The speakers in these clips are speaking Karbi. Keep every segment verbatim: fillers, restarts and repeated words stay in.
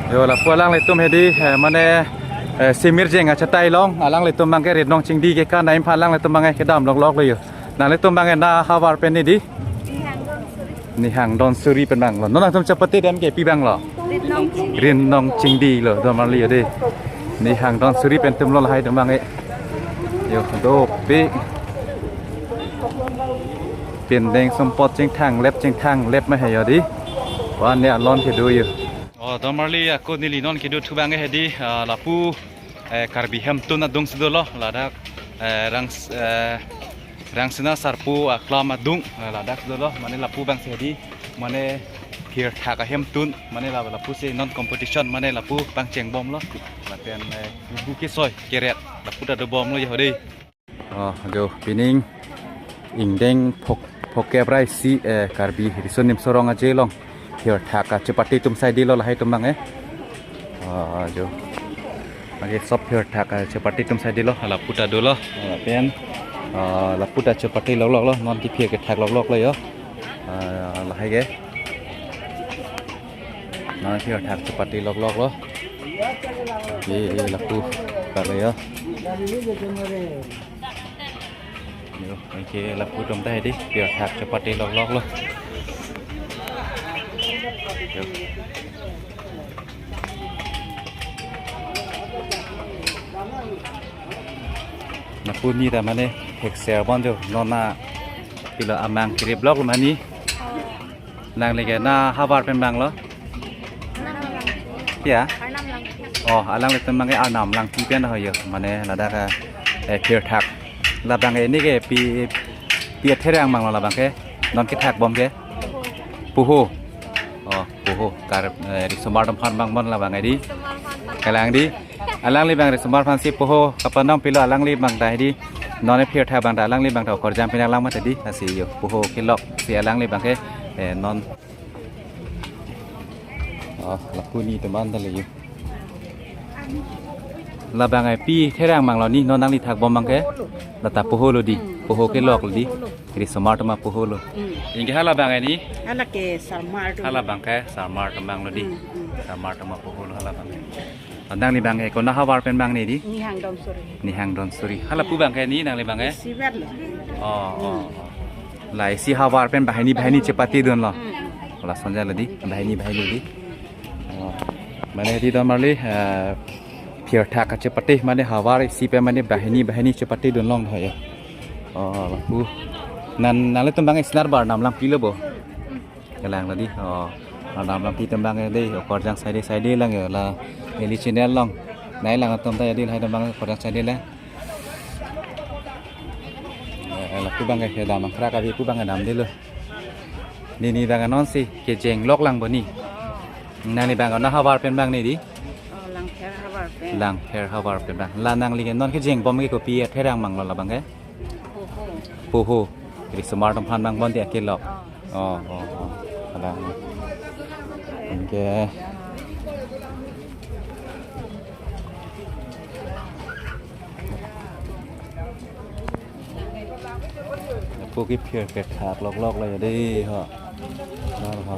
Yo, lapu alanglitum hedi, eh, mane, eh, Simirjeng achetai along, alanglitum abangke Rinong Chingdi ke kan naim pha alanglitum abangke kedam loklok lo yo. Nanglitum abangke na havar pen ni di? Nihang Donsuri pen abang lo. Non atum chepate dam ke pi abang lo? Rinong Chingdi. Rinong Chingdi lo, domarli yo de. Nihang Donsuri pen atum lo lahai atum abangke. Yo, dopik. Pindeng sumpot chingthang lep chingthang lep ma he yo di. Wan ya lon kedo yo. Oh, domarli ako neli non kedo thu abangke hedi, ah, lapu, eh, Karbi hemtun adung si dolo, ladak, eh, Rangs-, eh, Rangsina Sarpo aklam adung, eh, ladak si dolo, mane lapu abangsi hedi, mane phirthak ahemtun, mane la-, lapusi non competition, mane lapu pangchengbom lo, lapen, eh, bubu kesoi keret, lapu ta dobom lo yo hedi. Oh, jo, pining ingdeng phok, phokep ra isi, eh, Karbi Riso Nimso Rong Aje along phirthak kachepate atum sai di lo lahai atum abangke. Oh, jo. Lake sob phirthak kachepate atum sai di lo, lapu ta dolo, lapen, ah, lapu ta chepate loklok lo, non kephir kethak loklok lo yo. Ah, lahai ke. Non phirthak chepate loklok lo. Ye, ye, lapu kali yo. Yo, anke lapu atum ta hedi, phirthak chepate loklok lo. Yo. Lapu ni ta mane thekser bon jo, non na pilo amang kirip lok lo mani. Nangli ke na havar pen abang lo? Arnam Langpi. Ya? Arnam Langpi. Oh, alanglitum abangke Arnam Langpi pen ho yo. Mane ladak, eh, phirthak. Labang ini ke pi, pi athe rang abang lo labang ke? Non kethak bom ke? Poho. Oh, poho. Kar, eh, risomar atum aphan abang bon labang di. Kalang di. Alangli abang risomar aphansi poho kapanong pilo alangli abang ta hedi. Non phirthak abang ta alangli abang ta okorjang pinak lang mati di. Lasi yo poho kelok si alangli abangke, eh, non. Oh, lapu ni teman ta le yo. Labang ai pi athe rang abang lo ni non nangli thak bom abangke. Lata poho lo di. Poho kelok lo di. Risomar atum apoho lo. Hmm. Anke hala abang ai ni? Hala ke sarmar atum. Hala abangke sarmar atum abang lo di. Hmm, hmm. Sarmar atum apoho lo hala abangke. Nangli abangke konat havar pen abang ni di? Nihang Donsuri. Nihang Donsuri. Hala pu abangke ni nangli abangke? Siver lo. Oh, oh, oh. La isi havar pen banghini banghini chepate dun lo. Hmm. Lason ja lo di, banghini banghini di. Oh. Mane di domarli, eh, phirthak kachepate mane havar isi pen mane banghini banghini chepate dun long ho yo. Oh, lapu. Nan, nanglitum abang isinar bar Arnam Langpi lo bo. Kalang lo di. Oh, Arnam Langpi atum abang de, okorjang saide saide lang yo, la neli channel along. Nai lang atum ta ya di lahai atum abang okorjang saide lang. Eh, lapu abangke kedam angkrak abi pu abangke dam di lo. Neli abang nonsi kejeng lok lang bo ni. Nangli abang konat havar pen abang ni di? Oh, Langpher havar pen. Langpher havar pen abang. La nangli ke non kejeng bom ke kopi athe rang abang lo labangke? Poho. Poho. Risomar atum aphan abang bon di akelok. Oh. Oh, oh, oh. Ada. Anke. Lapu kephir kethak loklok lo ya di ho. Ho, ho.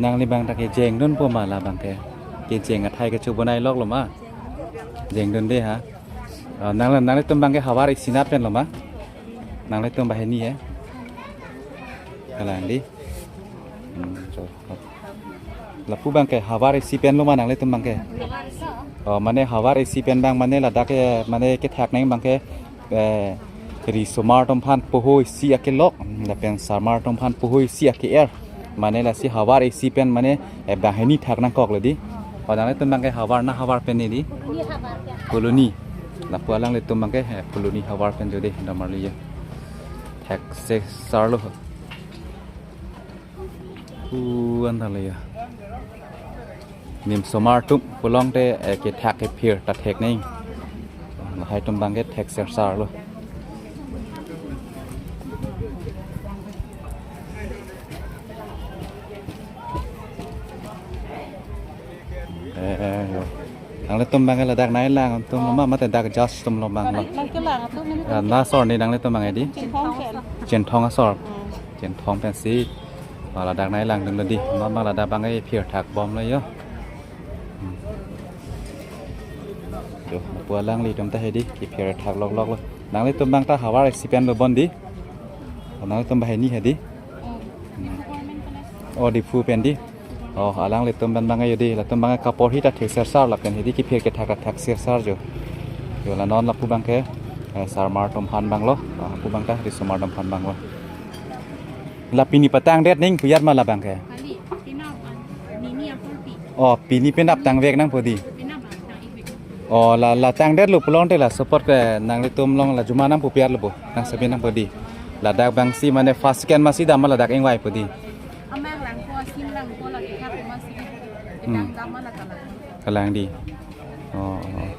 Nangli abang ta kejeng dunpo ma labangke? Kejeng athai kechobonai lok lo ma? Jeng dun de ha. Oh, nang, nanglitum abangke havar isi nat pen lo ma? Nanglitum banghini he. Kalang di. Hmm, so. Lapu abangke havar isi pen lo ma nanglitum abangke? Oh, mane havar isi pen abang mane ladak ke mane kethak nang abangke, eh, risomar atum aphan poho isi akelok, lapen sarmar atum aphan poho isi ake-er. Mane lasi havar isi pen mane, eh, banghini thak nangkok lo di. Oh, nanglitum abangke havar na havar pen ni di? Koloni havar pen. Koloni. Lapu alanglitum abangke, eh, koloni havar pen jo de domarli ya. Thekse sar lo. Pu an ta le ya. Nimsomar atum pulote, eh, kethak kephir ta thek neng. Lahai atum abangke thekser sar lo. Eh, eh, yo. Nangle Tum bang ladak nai lang tum lo ma mate dak just tum lo bang lo. Nang kelang atum ini. Ah, na asor ni nanglitum bang edi. Chinthong pen. Chinthong asor. Hmm. Chinthong pensi. Ah, ladak nai lang dun lo di. Ma bang ladak bang e phir thak bom lo yo. Hmm. Yo, pu alanglitum ta hedi, kiphir thak lok lok lo. Nanglitum bang ta havar isi pen lo bon di. Nanglitum bang hini hedi. Hmm. Oh, Diphu pen di. Oh, alanglitum pen bang yo di, latum bang kaporhi ta thik sersar lapen hedi kiphir kethak thak sersar jo. Yo la non lapu bang ke, eh, sarmar atum aphan bang lo, ah, lapu bang ta risomar atum aphan bang lo. La pini patangdet ning puyat ma la bang ke. Kali, penap an, nini apor pi. Oh, pini penap tangvek nangpo di. Penap an, tang-ik vek. Oh, la, la tangdet lo pulote la support ke nanglitum along la juma nangpo puyat lo bo. Nang sabi nangpo di. Ladak bang si mane first second masi dam ma ladak ingvai po di. Amang lang ko, asim lang ko, lagi kha ko masi. Hmm. Dam dam ma la kalang. Kalang di. Oh, oh.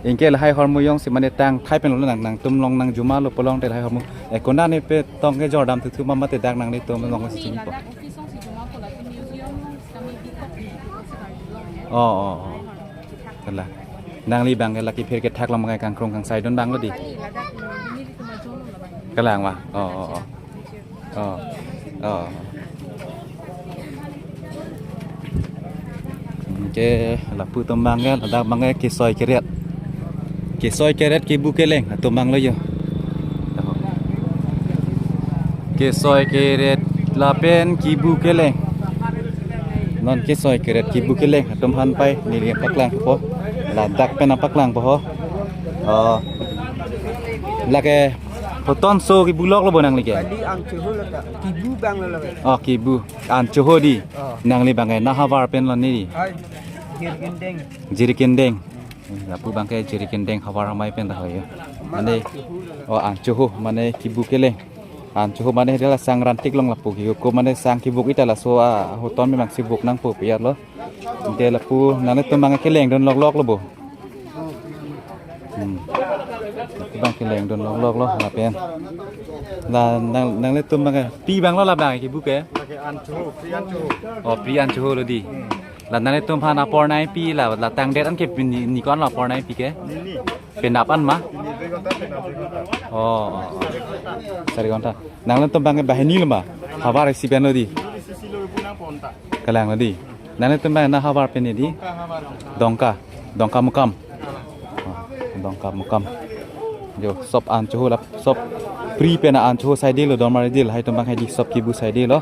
Anke lahai ahormu jongsi mane tangthai pen lo nang, nangtum along nang juma lo pulote lahai ahormu. Eh, konat ne pe tong kejor dam thuthuma mate dak nanglitum along si chinipo. Ladak office along si juma po, latum museum along si kami bikok. Oh, oh, oh. Kalang. Nangli bang ke la kiphir kethak along bang ke kangkrung kangsai dun bang lo di. Kali, ladak nini di kuma jolo la bang. Kalang ma. Oh, oh, oh. Oh. Oh. Anke lapu atum bang ke ladak bang ke kesoi keret. Kesoi keret kibu keleng atum bang lo yo. Kesoi keret lapen kibu keleng. Non kesoi keret kibu keleng atum aphan pai neli paklang po. Ladak pen paklang po ho. Oh. Lake hoton so kibu lok lo bo nangli ke. Kali an choho lo ta. Kibu bang lo lo. Oh, kibu. An choho di. Oh. Nangli bang ke na havar pen lo ni di. Hai. Jirikindeng. Jirikindeng. Lapu bang ke Jirikindeng havar amei pen ta ho yo. Mane, oh, an choho mane kibu keleng. An choho mane hedi la sang rantik along lapu ki ko mane sang kibuk ita laso a hoton memang sibuk nangpo puyat lo. Anke lapu nanglitum bang keleng dun lok lok lo bo. Hmm. Lapu bang keleng dun lok lok lo lapen. La nang nanglitum bang pi bang lo la bang kibu ke. Lake an choho, pri an choho. Oh, pri an choho lo di. Hmm. La nanglitum aphan apor nai pi la, la tangdet an ke ni, ni ko-an lo apor nai pi ke? Nini. Penap an ma? Nini dui ghonta, penap dui ghonta. Oh, oh, oh. Sari ghonta. Nanglitum bang ke banghini lo ma? Havar isi pen lo di. Nini sisi lo ibu nang ponta. Kalang lo di. Nanglitum bang na havar pen ni di. Dongka havar. Dongka. Dongkamukam. Oh, Dongkamukam. Jo, sop an choho la, sop pri pen an choho saide lo, dormar di lahai atum bang hedi sop kibu saide lo.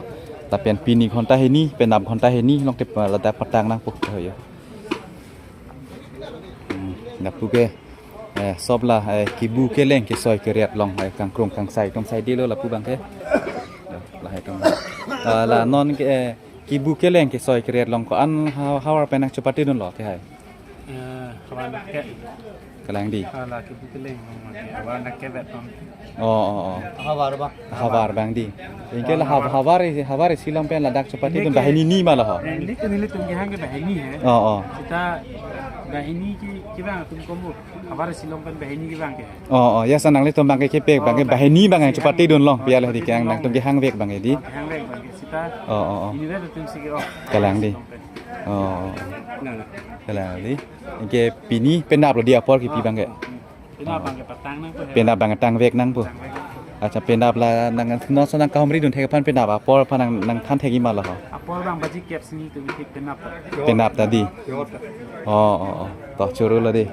Lapen pini ghonta hini, penap ghonta hini, along te ladak patang nangpo ho yo. Hmm, lapu ke, eh, sop la, eh, kibu keleng kesoi keret along, eh, kangkrung kangsai atum saide lo lapu bang ke. Yo, lahai atum. Ah, la non ke, eh, kibu keleng kesoi keret along ko-an ha-, havar pen nang chepate dun lo ke hai. Eh, havar nangke. Kalang di. Hala kibu keleng, havar nangke vet pam. Oh, oh, oh. Havar bang. Havar bang di. Anke la hav-, havar, havar isi along pen ladak chepate dun banghini ni ma lo ho. Nelitum, nelitum kehang ke banghini he. Oh, oh. Seta banghini ki, kevang atum kombo. Havar isi along pen banghini kevang ke. Oh, oh. Ya sa nanglitum bang ke kepek bang ke banghini bang chepate dun lo. Pia lo di kehang nangtum kehang vek bang di. Kehang vek bang ke seta. Oh, oh, oh. Ini vet atum si ke, oh. Kalang di. Oh. Nah, nah. Kalang di. Anke pini penap lo di apor kipi bang ke. Penap bang ke patang nangpo he. Penap bang tangvek nangpo. Tangvek nangpo. Acha penap la nang non so nang kahumri dun thek aphan penap apor aphan nang, nangthan thek-ik ma lo ho. Apor bang baji kep sini tu mithik penap ta. Penap ta di. Oh, oh, oh. To choro lo di.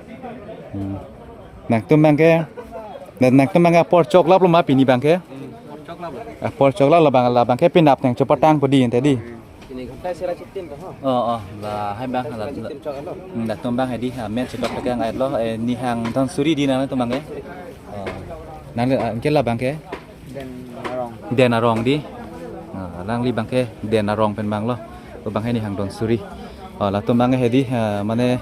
Hmm. Nangtum bang ke. Nang, nangtum bang ke apor choklap lo ma pini bang ke. Hmm. Apor choklap lo. Apor choklap lo bang la bang ke penap nang chepatang po di ente di. Ini ghonta sera chitim to ho. Oh, oh, lahai bang la. Chitim chok lo. Hmm, latum bang hedi ha men chedok tekang ait lo, eh, nihang Dhansiri di nangtum bang ke. Oh. Nang le, ah, anke la bang ke. Den Arong. Den Arong di. Ah, nangli bang ke Den Arong pen bang lo. Ko bang hedi nihang Dhansiri. Oh, latum bang hedi, ah, mane,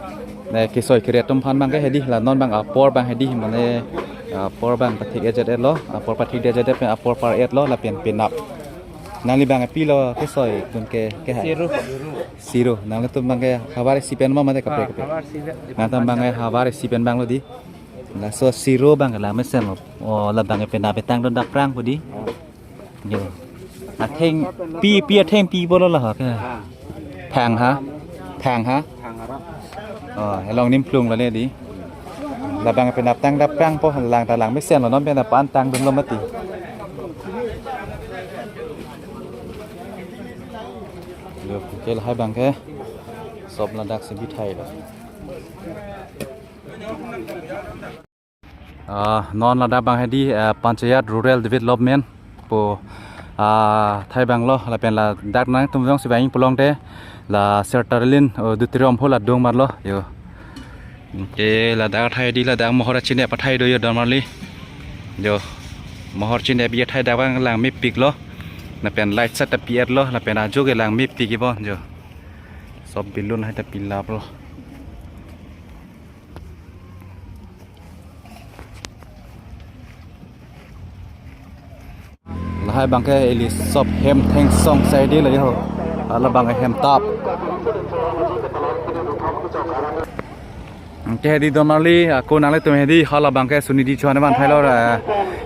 eh, kesoi keret atum aphan bang ke hedi, la non bang apor bang hedi, mane, apor bang pathik ejet et lo, apor pathik ejet et pen apor par et lo, lapen penap. Nangli bang pilo kesoi dun ke, ke hai? Siro. Siro. Nanglitum bang ke havar isi pen ma mate kaprek kaprek? Havar isi pen. Nangtum bang ke havar isi pen bang lo di. Laso siro bang ke la mesen lo. Oh, la bang ke penap tang dun dak prang po di. Yo. Atheng pi, pi atheng pi bolo la ho ke. Thang ha. Thang ha. Oh, along Nimplung lale di. Labang penap tangdap pangpo, lang ta lang mesen lo, non penap an tangdunlo mati. Yo, ke lahai abangke sop ladak si bithai lo. Ah, non ladak abang hedi, ah, Panchayat Rural Development pu, ah, athai abang lo, lapen ladak nangtum jongsi vang pulote la Sertalin, oh, Auditorium Hall adung marlo, yo. Ke ladak athai di, ladak mohor chinep athai do yo, don marli. Yo, mohor chinep athai dak abang lang mepik lo. Lapen light set api-et lo, lapen ajo ke lang mepik ibo, yo. Sop balloon hai ta pilap lo. Lahai abangke ili sop hem thengsong si di lo yo. Hala abangke hem tap. Ke hedi don marli, ako nanglitum hedi hala abangke Sunidhi Chauhan abang athai lo, eh,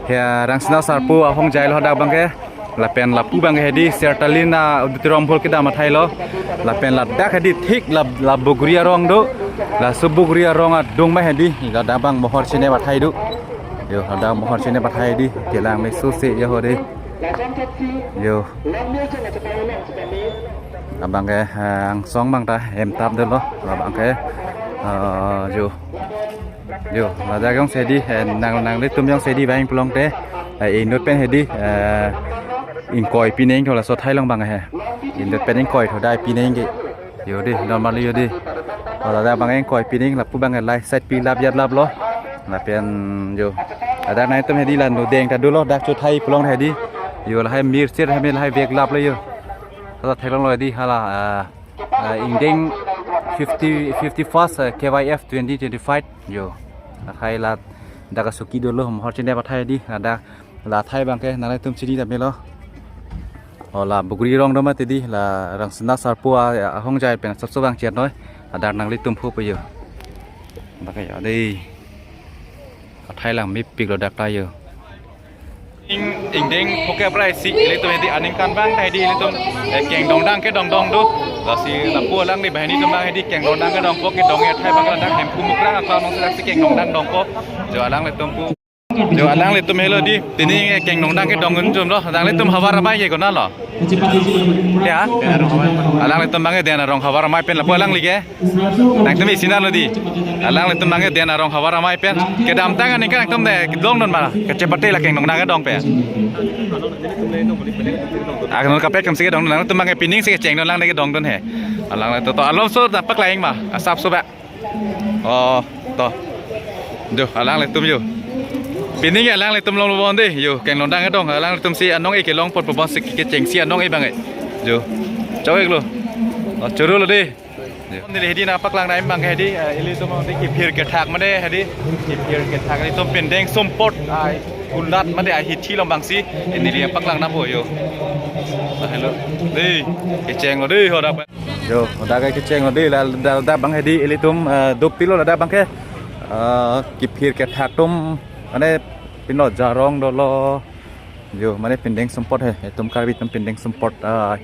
he Rangsina Sarpo ahongjai lo dak abangke. Lapen lapu abangke hedi Sertalin Auditorium Hall kedam athai lo. Lapen ladak hedi thik la, la Buguri arong do. Laso Buguri arong adung ma hedi. Ladak abang mohor chinep athai do. Yo, ladak mohor chinep athai di. Kelang meso se yo hedi. Yo. Abangke, eh, angsong abang ta hem tap dolo. Abangke, eh, yo. Yo, ladak jongsi di, eh, nang, nanglitum jongsi di vang pulote, eh, inut pen hedi, eh, ingkoi pi nangtho, laso athai along abang he. Inut pen ingkoi tho dai pi nang ke. Yo di, don marli yo di. Oh, ladak abang ingkoi pi nang, lapu abang light set pilap-et lap lo. Lapen yo. Ladak nangtum hedi la nodeng ta dolo, dak chothai pulote hedi. Yo lahai mir sir hemi lahai vek lap lo yo. Hala theklong lo hedi hala, ah, ah, ingdeng fifty, fifty-first, ah, K Y F twenty twenty-five. Yo. Athai ladak asuki dolo, mohor chinep athai di, ladak la athai abangke nanglitum chini ta melo. Oh, la Buguri arong do mati di, la Rangsina Sarpo a, ahongjai pen sop sop abang chet noi. Ladak nanglitum phu pu yo. Abangke yo di. Athai lang mepik lo dak ta yo. Ing, ingdeng pho ke prai si ilitum hedi aningkan abang ta hedi ilitum, eh, keng dongdang kedong dong do. Lasi lapu alang di banghini atum abang hedi keng dongdang kedongpo, kedong athai abang ladak Hemphu Mukrang aklam along si dak si keng dongdang dongpo. Jo alanglitum pu. Jo alanglitum helo di, pini keng dongdang kedong un jum lo, alanglitum havar amei ke konat lo. Ya. Alanglitum abangke Den Arong havar amei pen lapu alangli ke. Nangtum isi nat lo di. Alanglitum abangke Den Arong havar amei pen. Kedamtang aningkan nangtum de dongdun ma. Kachepate la keng dongdang kedong pen. Akan kapet kam si kedong, nangtum abangke pining si kecheng dun lang de kedongdun he. Alanglitum to alom so dapat lain ma. Asap so ba. Oh, to. Jo, alanglitum yo. Pining alanglitum long lo bon de. Yo, keng dongdang kedong. Alanglitum si anong-e kelong apot pu bon si kecheng si anong-e abang e. Jo. Chok-ik lo. Oh, choro lo de. Jo. Neli hedi nangpaklang nang abang hedi, eh, ilitum hedi kiphir kethak mane hedi. Kiphir kethak ilitum pindeng sumpot. Ai, kulat mane ai hithi along abang si. Neli nangpaklang nangpo yo. Ah, hello. De, kecheng lo de, ho dak. Jo, dak kecheng lo de, la, la, ladak abang hedi ilitum, eh, dopilo ladak abangke, eh, kiphir kethak atum, mane pino jarong dolo. Jo, mane pindeng sumpot he, itum Karbi atum pindeng sumpot, eh,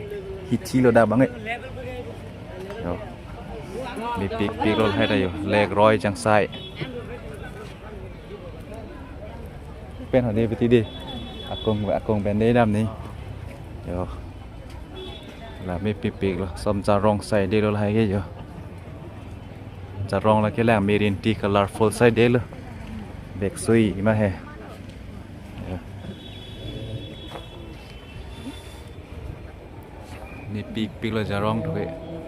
hithi lo dak abangke. Jo. Mepikpik lo lahai ta yo, Lake Roy Jangsai. Pen hadi beti de. Akung, akung pen de dam ni. Yo. La mepikpik lo. Som jarong si de lo lahai ke yo. Jarong lake la mirinti colorful si de lo. Beksui ma he. Yo. Mepikpik lo jarong thu ke.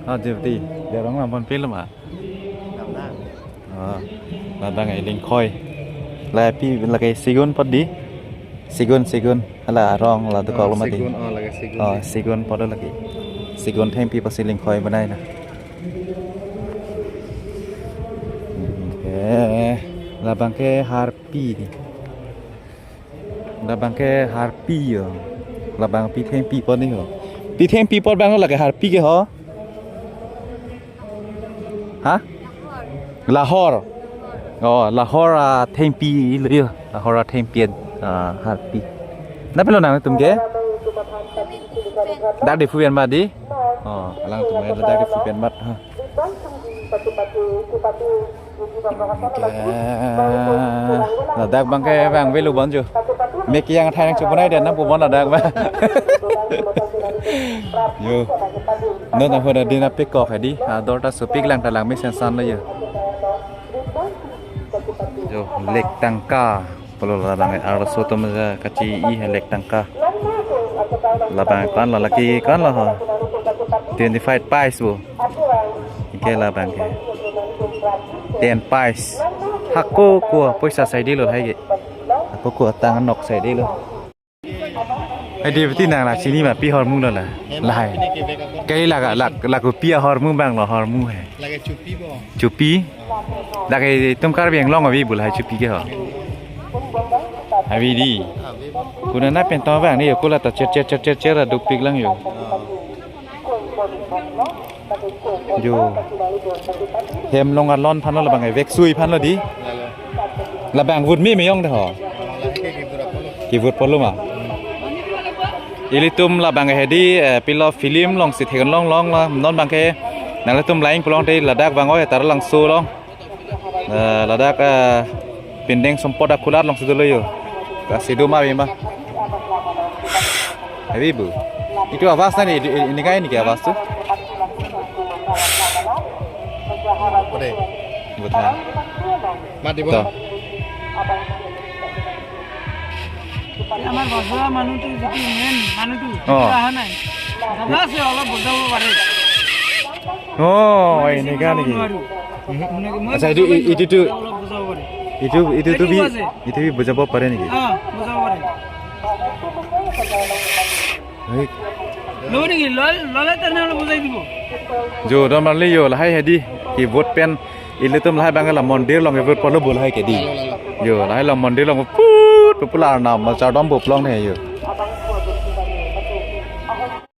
Ah, jepti. Jarong lam pon pil ma. Ah, labang e lingkhoi. La pi lake segun apot di. Segun, segun. Hala arong la dokok lo mati. Segun, oh, lake segun. Oh, segun apot lake. Segun thengpi apotsi lingkhoi banai na. Okay. Labang ke harpi di. Labang ke harpi yo. Labang pi thengpi apot ni ho. Pi thengpi apot abang lake harpi ke ho. Ha? Lahor. Oh, lahor athengpi lo yo. Lahor athengpi, ah, harpi. Nang pilo nangtum ke? Dak Diphu pen ma di? Oh, alangtum dak Diphu pen ma ha. Ladak abangke vangvelo bon jo. Mek yang thai nangchobonai den nangpubon ladak abang. Jo. Non ahut adin apekok hedi. Ador ta sopik lang ta langme sensan lo jo. Jo, Lake Tangka. Pulo labang arloso atum ja kachi-i he Lake Tangka. Labang ko-an lo, lake ko-an lo ho. Twenty-five pice bo. Anke labang ke ten pice. Hako ko poisa saidelo lahai ke. Hako ko tang anok saidelo. Hedi beti nang la chini ma pi ahormu lo la. Lahai. Kali la la la kopi ahormu abang lo ahormu he. Lake Chupi bo. Chupi. Lake itum Karbi Anglong avi bo lahai Chupi ke ho. Avi di. Kuna na pen to abang ni yo kula ta cher cher cher cher cher dopik lang yo. Jo. Hem along alon aphan lo labang ke veksui aphan lo di. Labang vote me meyong de ho. Kevotpo lo ma. Ilitum labang ke hedi, eh, pilo film alongsi theklong long la non abangke nanglitum line pulong te ladak vang oi Taralangso along. Eh, ladak, eh, Pindeng Sompot akulat alongsi dolo yo. Kasi do ma bima. Avi bu. Itu awas na ni, ini kai ni ke awas tu. Ode. Buat ha. Mat di bo. To. আমাৰ বজোৱা মানুহটো যিটো মেইন মানুহটো, অ। এতিয়া অহা নাই। দাদা আছে, অলপ বজাব পাৰে। অ, মই বেছি এনেকা বজাব নেকি? নোৱাৰো। মই আচ্ছা, এইটো, বজাব এই-, এইটোতো, নোৱাৰো। অলপ বজাব পাৰে। এইটো, এইটোতো বি-, আছে। এইটো বি বজাব পাৰে নেকি? অ, বজাব পাৰে। এই ল'ব নেকি? লল-, ল'লে তেনেহ'লে বজাই দিব। Jo, don marli yo, lahai hedi, kevot pen, ilitum lahai abang la mondir along kevotpo lo bo lahai ke di. Jo, lahai along mondir along put, popular na, machardom bo plong ne yo.